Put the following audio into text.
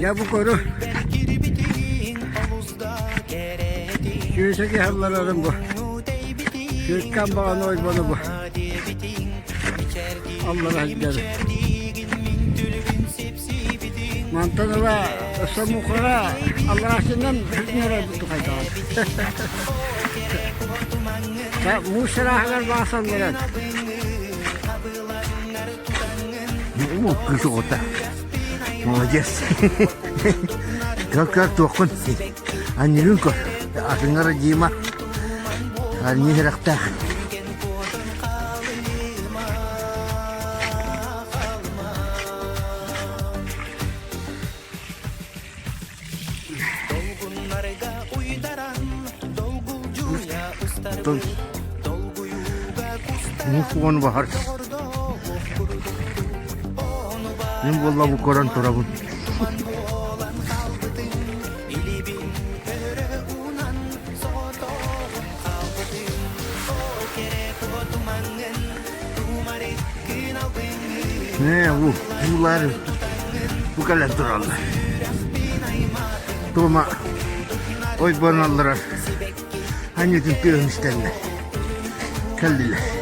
Дьэ бу көрү. Сүүсэ киһалларарым бу. Сүүскэн баҕаны ойбону бу. Аллара сылдьар. Мантан ыла Самухара аллараасынан бүтүнэрэ бутухайдаҕа. Муус сарааһыгар баасалларан. Уу, кыыс оҕото. Молодец. Көр көр туоххун. Анньыгын көр. Атыҥара Дима. Анньы сүрэхтээх. Муус баһар. Мин буолла бу көрөн турабын. Ээ, бу буулар бу кэлэн тураллар. Туома ойбон алларар анньытын тыаһын истэннэр кэллилэр.